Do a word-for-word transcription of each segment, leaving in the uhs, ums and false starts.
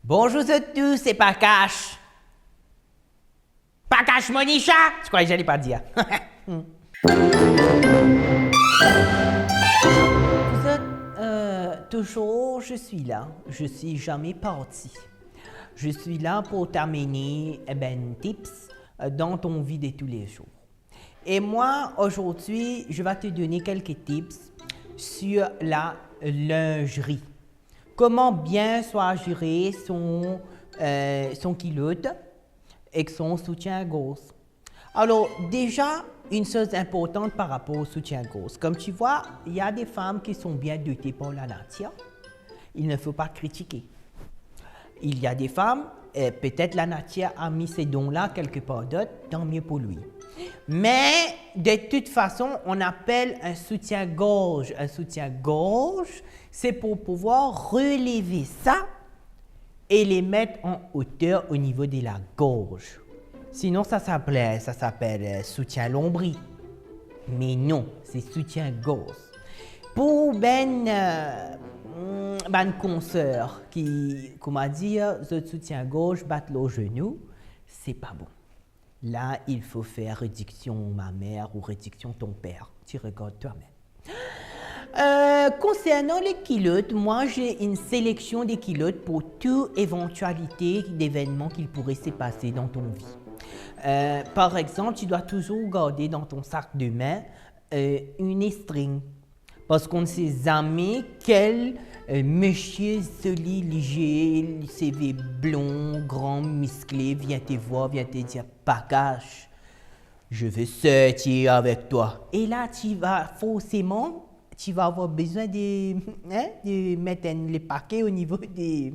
Bonzour zot tou, se Pakash. Pakash Monisha, ti krwar zot pa dir. Vous êtes, euh, toujours, je suis là. Je suis jamais parti. Je suis là pour t'amener, eh ben, tips, euh, dans ton vie de tous les jours. Et moi, aujourd'hui, je vais te donner quelques tips sur la lingerie. Comment bien choisir son, euh, son culotte et son soutien-gorge. Alors, déjà, une chose importante par rapport au soutien-gorge. Comme tu vois, il y a des femmes qui sont bien dotées par la nature. Il ne faut pas critiquer. Il y a des femmes, euh, peut-être la nature a mis ces dons-là quelque part d'autre, tant mieux pour lui. Mais de toute façon, on appelle un soutien-gorge un soutien-gorge, c'est pour pouvoir relever ça et les mettre en hauteur au niveau de la gorge. Sinon, ça s'appelle, ça s'appelle, euh, soutien-nombril. Mais non, c'est soutien-gorge. Pour ben, euh, mm, bann konsèr ki, kouma dir, zot soutien-gorge bat lor zenou, c'est pas bon. Là, il faut faire réduction mammaire ou réduction ton père. Tu regardes toi-même. Euh, concernant les culottes, moi, j'ai une sélection des culottes pour toute éventualité d'événement qu'il pourrait se passer dans ton vie. Euh, par exemple, tu dois toujours garder dans ton sac de main, euh, une string. Parski on ne sait jamais quel, euh, monsieur zoli, lize, seve blon, gran, miskle, vient te voir, vient te dire, Pakash, je veux sortir avec toi. Et là, tu vas forcément, tu vas avoir besoin de, hein, de mettre un, le paquet au niveau des,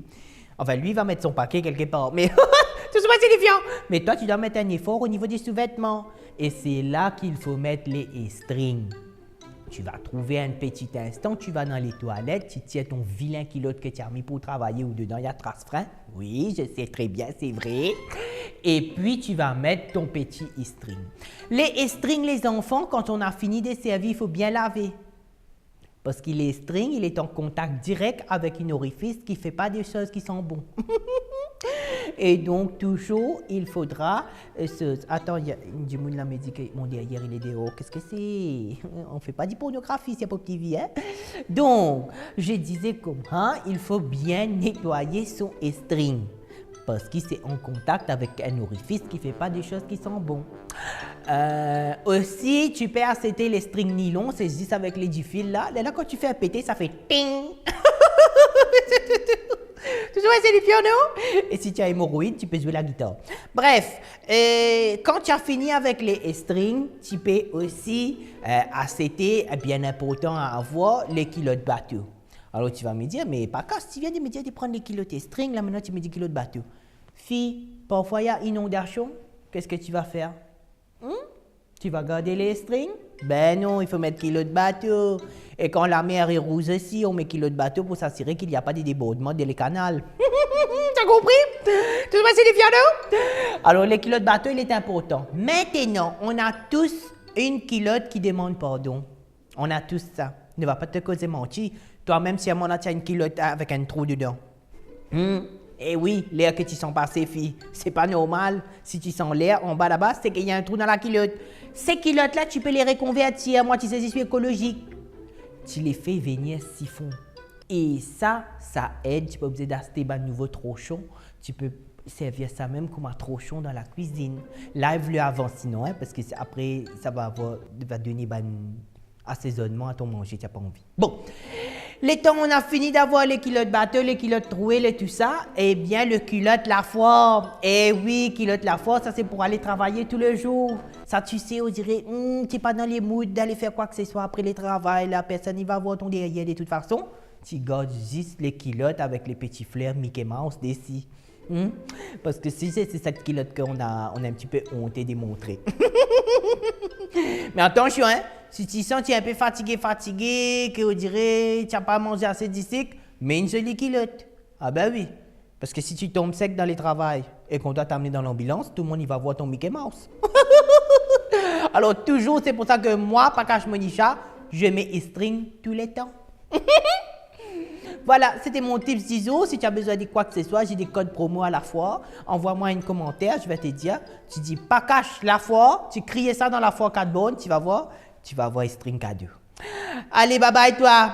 enfin, lui, il va mettre son paquet quelque part, mais tout ça, c'est défiant. Mais toi, tu dois mettre un effort au niveau des sous-vêtements. Et c'est là qu'il faut mettre les strings. Tu vas trouver un petit instant, tu vas dans les toilettes, tu tires ton vilain culotte que tu as mis pour travailler où dedans il y a trace frein. Oui, je sais très bien, c'est vrai. Et puis tu vas mettre ton petit string. Les strings, les enfants, quand on a fini de servir, il faut bien laver. Parce que le string, il est en contact direct avec une orifice qui fait pas des choses qui sont bonnes. Et donc, toujours, il faudra, euh, se... Attends, il y a une dimoun la me dit que mon derrière, il est dehors. Qu'est-ce que c'est ? On fait pas de pornographie sur Pop T V, hein ? Donc, je disais comme, hein, il faut bien nettoyer son string. Parce que c'est en contact avec un orifice qui fait pas des choses qui sont bonnes. Euh, aussi, tu peux acheter les strings nylon, c'est juste avec les dix fils là. Là, là, quand tu fais péter, ça fait ting. Toujours essayer de faire, non ? Et si tu as hémorroïde, tu peux jouer la guitare. Bref, euh, quand tu as fini avec les strings, tu peux aussi, euh, acheter, bien important à avoir, les culottes bateau. Alors tu vas me dire, mais Pakash, tu viens de me dire de prendre les culottes string, là maintenant tu me dis culotte bateau. Fille, parfois il y a inondation, qu'est-ce que tu vas faire ? Hmm ? Tu vas garder les strings ? Ben non, il faut mettre culotte bateau. Et quand la mer est rouge aussi, on met culotte bateau pour s'assurer qu'il n'y a pas de débordement dans les canaux. T'as compris ? Tout ça, c'est des fiados. Alors, les culottes bateau, il est important. Maintenant, on a tous une culotte qui demande pardon. On a tous ça. Ne va pas te causer manti. Toi-même, sûrement, là, tu as une culotte avec un trou dedans. Hmm. Eh oui, l'air que tu sens passer, fille. C'est pas normal. Si tu sens l'air en bas là-bas, c'est qu'il y a un trou dans la culotte. Ces culottes-là, tu peux les reconvertir. Moi, tu sais, je suis écologique. Tu les fais venir siphon. Et ça, ça aide. Tu pas obligé d'acheter un nouveau torchon. Tu peux servir ça même comme un torchon dans la cuisine. Lave-le avant sinon, hein, parce que c'est, après, ça va avoir, va donner ben, assaisonnement à ton manger, tu n'as pas envie. Bon, le temps on a fini d'avoir les culottes bateau, les culottes trouées, les tout ça, eh bien, le culotte lafoire. Eh oui, culotte lafoire, ça c'est pour aller travailler tous les jours. Ça, tu sais, on dirait, hmm, tu n'es pas dans les moods d'aller faire quoi que ce soit après le travail, là, personne ne va voir ton derrière de toute façon. Tu gardes juste les culottes avec les petits fleurs Mickey Mouse dessus. Hmm ? Parce que si c'est, c'est cette culotte qu'on a, on est un petit peu honté de montrer. Mais attention, hein, si tu sens que tu es un peu fatigué, fatigué, que on dirait tu n'as pas mangé assez d'ici, mets une jolie culotte. Ah ben oui. Parce que si tu tombes sec dans le travail et qu'on doit t'amener dans l'ambulance, tout le monde il va voir ton Mickey Mouse. Alors toujours, c'est pour ça que moi, Pakash Monisha, je mets string tous les temps. Voilà, c'était mon tips du jour. Si tu as besoin de quoi que ce soit, j'ai des codes promo à la foire. Envoie-moi un commentaire, je vais te dire. Tu dis pas cash la foire, tu cries ça dans la foire quatre bornes, tu vas voir, tu vas avoir un string cadeau. Allez, bye bye toi.